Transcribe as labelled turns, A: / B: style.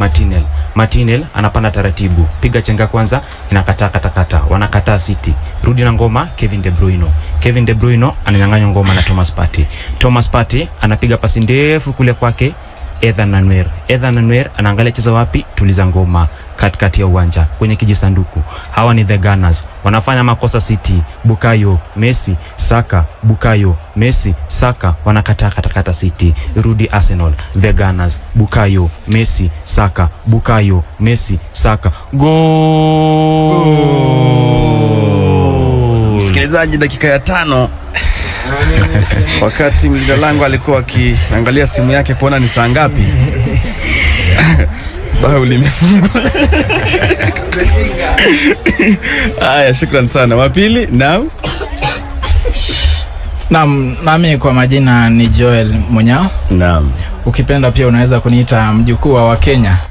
A: Martinel. Martinel anapanda taratibu, piga chenga kwanza, inakataa katakata, wanakataa City. Rudi na ngoma Kevin De Bruyne. Kevin De Bruyne ananyang'anywa ngoma na Thomas Partey. Thomas Partey anapiga pasi ndefu kule kwake Ethan Nwaneri. Ethan Nwaneri anaangalia cheza wapi, tuliza ngoma katikati ya uwanja kwenye kijisanduku. Hawa ni the Gunners, wanafanya makosa City. Bukayo, Messi, Saka, Bukayo, Messi, Saka, wanakataa katakata City. Rudi Arsenal, the Gunners, Bukayo, Messi, Saka, Bukayo, Messi, Saka, goal!
B: Msikilizaji, dakika ya 5, wakati mlinda lango alikuwa akiangalia simu yake kuona ni saa ngapi, bao limefungwa. Haya, shukran sana. Wa pili, naam.
C: Naam, nami kwa majina ni Joel Munyao.
B: Naam.
C: Ukipenda pia unaweza kuniita mjukuu wa Wakenya.